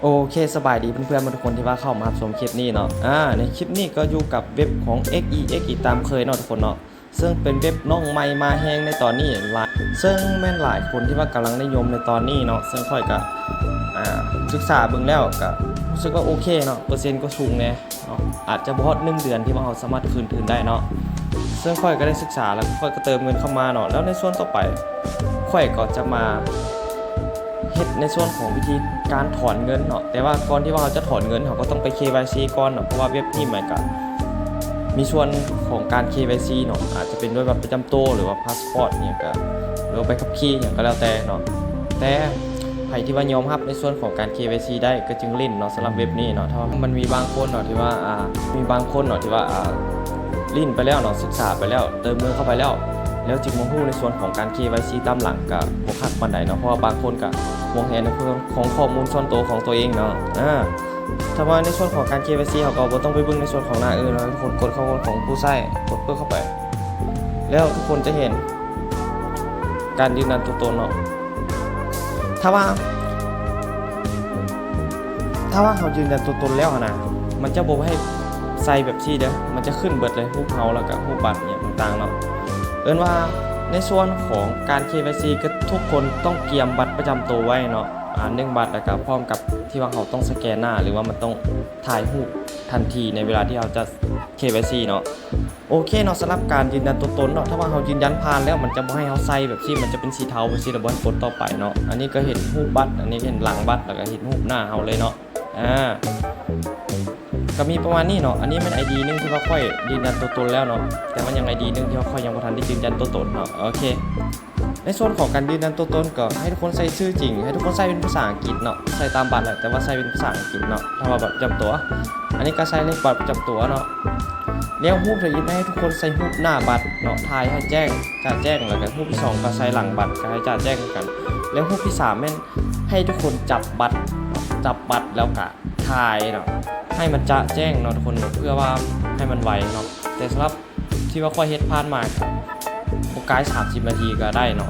ໂອເຄ ສະບາຍດີເພື່ອນໆ ທຸກຄົນທີ່ວ່າເຂົ້າມາຮັບຊົມຄລິບນີ້ເນາະ. ອາ ໃນຄລິບນີ້ກໍຢູ່ກັບເວັບຂອງ ເອັກອີເອັກ ອີກຕາມເຄີຍເນາະທຸກຄົນເນາະ, ເຊິ່ງເປັນເວັບນ້ອງໃໝ່ມາແຮງໃນຕອນນີ້ຫຼາຍ ເຊິ່ງແມ່ນຫຼາຍຄົນທີ່ວ່າກຳລັງນິຍົມໃນຕອນນີ້ເນາະ. ເຊິ່ງຂ້ອຍກໍ ອາ ສຶກສາເບິ່ງແລ້ວກໍຮູ້ສຶກວ່າໂອເຄເນາະ, ເປີເຊັນກໍສູງແດ່ເນາະ, ອາດຈະບໍ່ຮອດໜຶ່ງເດືອນທີ່ວ່າເຮົາສາມາດຄືນທຶນໄດ້ເນາະ. ເຊິ່ງຂ້ອຍກໍໄດ້ສຶກສາ ແລ້ວຂ້ອຍກໍເຕີມເງິນເຂົ້າມາເນາະ. ແລ້ວໃນສ່ວນຕໍ່ໄປ ຂ້ອຍກໍຈະມາ ເຮັດໃນສ່ວນຂອງວິທີການຖອນເງິນເນາະ, ແຕ່ວ່າກ່ອນທີ່ວ່າເຮົາຈະຖອນເງິນ ເຮົາກໍຕ້ອງໄປ ເຄວາຍຊີ ກ່ອນເນາະ, ເພາະວ່າເວັບນີ້ມັນກະມີສ່ວນຂອງການ ເຄວາຍຊີ ເນາະ, ອາດຈະເປັນດ້ວຍບັດປະຈຳໂຕ ຫຼືວ່າພາສປອດຫຍັງກະ ຫຼືວ່າໃບຂັບຂີ່ຫຍັງກໍແລ້ວແຕ່ເນາະ. ແຕ່ໃຜທີ່ວ່າຍອມຮັບໃນສ່ວນຂອງການ ເຄວາຍຊີ ໄດ້ກໍຈຶ່ງຫຼິ້ນເນາະ, ສຳລັບເວັບນີ້ເນາະ. ຖ້າວ່າມັນມີບາງຄົນເນາະທີ່ວ່າ ອາ ມີບາງຄົນເນາະທີ່ວ່າ ອາ ຫຼິ້ນໄປແລ້ວເນາະ, ສຶກສາໄປແລ້ວ, ເຕີມເງິນເຂົ້າໄປແລ້ວ ແລ້ວຈຶ່ງມາຮູ້ໃນສ່ວນຂອງການ ເຄວາຍຊີ ຕາມຫຼັງ ກະບໍ່ຄັກປານໃດເນາະ, ເພາະວ່າບາງຄົນກະຫວງແຫນໃນເລື່ອງຂອງຂໍ້ມູນສ່ວນໂຕຂອງຕົວເອງເນາະ. ອາ ຖ້າວ່າໃນສ່ວນຂອງການ ເຄວາຍຊີ ເຮົາກໍບໍ່ຕ້ອງໄປເບິ່ງໃນສ່ວນຂອງໜ້າອື່ນເນາະ, ທຸກຄົນກົດເຂົ້າຂອງຜູ້ໃຊ້, ກົດເປີດເຂົ້າໄປ ແລ້ວທຸກຄົນຈະເຫັນການຢືນຢັນຕົວຕົນເນາະ. ຖ້າວ່າ ຖ້າວ່າເຮົາຢືນຢັນຕົວຕົນແລ້ວຫັ້ນນະ ມັນຈະບໍ່ໃຫ້ໃສ່ແບບຊີ້ເດີ້, ມັນຈະຂຶ້ນເບິດເລີຍ ຮູບເຮົາ ແລ້ວກະຮູບບັດຫຍັງຕ່າງໆເນາະ. ເອີ້ນວ່າໃນສ່ວນຂອງການ ເຄວາຍຊີ ກໍທຸກຄົນຕ້ອງກຽມບັດປະຈຳໂຕໄວ້ເນາະ, ອາ ໜຶ່ງບັດ ແລ້ວກະພ້ອມກັບທີ່ວ່າເຮົາຕ້ອງສະແກນໜ້າ ຫຼືວ່າມັນຕ້ອງຖ່າຍຮູບທັນທີໃນເວລາທີ່ເຮົາຈະ ເຄວາຍຊີ ເນາະ. ໂອເຄເນາະ, ສຳລັບການຢືນຢັນຕົວຕົນເນາະ, ຖ້າວ່າເຮົາຢືນຢັນຜ່ານແລ້ວ ມັນຈະບໍ່ໃຫ້ເຮົາໃສ່ແບບຊີ້, ມັນຈະເປັນສີເທົາແບບຊີ້ ແລ້ວບໍ່ໃຫ້ກົດຕໍ່ໄປເນາະ. ອັນນີ້ກໍເຫັນຮູບບັດ, ອັນນີ້ເຫັນຫຼັງບັດ ແລ້ວກໍເຫັນຮູບໜ້າເຮົາເລີຍເນາະ. ອາ ກໍມີປະມານນີ້ເນາະ. ອັນນີ້ແມ່ນ ໄອ ດີ ໜຶ່ງທີ່ວ່າຂ້ອຍຢືນຢັນຕົວຕົນແລ້ວເນາະ, ແຕ່ມັນຍັງ ໄອ ດີ ໜຶ່ງທີ່ວ່າຂ້ອຍຍັງບໍ່ທັນໄດ້ຢືນຢັນຕົວຕົນເນາະ. ໂອເຄ ໃນສ່ວນຂອງການຢືນຢັນຕົວຕົນ ກໍໃຫ້ທຸກຄົນໃສ່ຊື່ຈິງ, ໃຫ້ທຸກຄົນໃສ່ເປັນພາສາອັງກິດເນາະ, ໃສ່ຕາມບັດແຫຼະ ແຕ່ວ່າໃສ່ເປັນພາສາອັງກິດເນາະ, ຖ້າວ່າບັດປະຈຳຕົວ. ອັນນີ້ກໍໃສ່ເລກບັດປະຈຳຕົວເນາະ. ແລ້ວຮູບທີໜຶ່ງໃຫ້ທຸກຄົນໃສ່ຮູບໜ້າບັດເນາະ, ຖ່າຍໃຫ້ແຈ້ງ ຈະແຈ້ງ, ແລ້ວກໍຮູບທີສອງກໍໃສ່ຫຼັງບັດ ກໍໃຫ້ຈະແຈ້ງຄືກັນ. ແລ້ວຮູບທີສາມແມ່ນໃຫ້ທຸກຄົນຈັບບັດ ຈັບບັດແລ້ວກໍຖ່າຍເນາະ, ໃຫ້ມັນຈະແຈ້ງເນາະທຸກຄົນເນາະ, ເພື່ອວ່າໃຫ້ມັນໄວເນາະ. ແຕ່ສຳລັບ ທີ່ວ່າຂ້ອຍເຮັດຜ່ານມາກໍບໍ່ກາຍສາມສິບນາທີກໍໄດ້ເນາະ,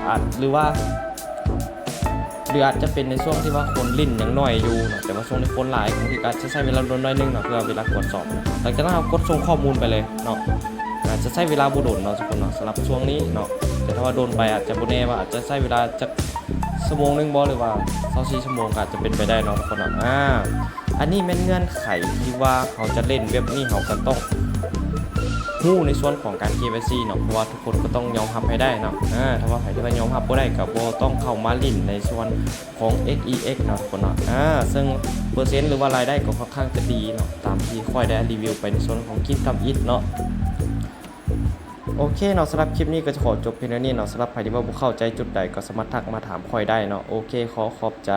ອາດ ຫຼືວ່າ ຫຼືອາດຈະເປັນໃນຊ່ວງທີ່ວ່າຄົນຫຼິ້ນຍັງໜ້ອຍຢູ່ເນາະ, ແຕ່ວ່າຊ່ວງທີ່ຄົນຫຼາຍ ບາງທີກໍອາດຈະໃຊ້ເວລາດົນໜ້ອຍໜຶ່ງເນາະ ເພື່ອເວລາກວດສອບ. ຫຼັງຈາກນັ້ນເຮົາກົດສົ່ງຂໍ້ມູນໄປເລີຍເນາະ, ອາດຈະໃຊ້ເວລາບໍ່ດົນເນາະທຸກຄົນເນາະ ສຳລັບຊ່ວງນີ້ເນາະ, ແຕ່ຖ້າວ່າດົນໄປອາດຈະບໍ່ແນ່ວ່າອາດຈະໃຊ້ເວລາຈັກຊົ່ວໂມງໜຶ່ງບໍ່ ຫຼືວ່າຊາວສີ່ຊົ່ວໂມງ ກໍອາດຈະເປັນໄປໄດ້ເນາະທຸກຄົນເນາະ. ອາ ອັນນີ້ແມ່ນເງື່ອນໄຂທີ່ວ່າເຮົາຈະຫຼິ້ນເວັບນີ້ ເຮົາກໍຕ້ອງຮູ້ໃນສ່ວນຂອງການ ເຄວາຍຊີ ເນາະ, ເພາະວ່າທຸກຄົນກໍຕ້ອງຍອມຮັບໃຫ້ໄດ້ເນາະ. ອາ ຖ້າວ່າໃຜທີ່ວ່າຍອມຮັບບໍ່ໄດ້ ກໍບໍ່ຕ້ອງເຂົ້າມາຫຼິ້ນໃນສ່ວນຂອງ ເອັກອີເອັກ ເນາະທຸກຄົນເນາະ. ອາ ເຊິ່ງເປີເຊັນ ຫຼືວ່າລາຍໄດ້ກໍຄ່ອນຂ້າງຈະດີເນາະ, ຕາມທີ່ຂ້ອຍໄດ້ຣີວິວໄປໃນສ່ວນຂອງຄລິບທຳອິດເນາະ. ໂອເຄເນາະ, ສຳລັບຄລິບນີ້ກໍຈະຂໍຈົບພຽງເທົ່ານີ້ເນາະ. ສຳລັບໃຜທີ່ວ່າບໍ່ເຂົ້າໃຈຈຸດໃດ ກໍສາມາດທັກມາຖາມຂ້ອຍໄດ້ເນາະ. ໂອເຄ ຂໍຂອບໃຈ.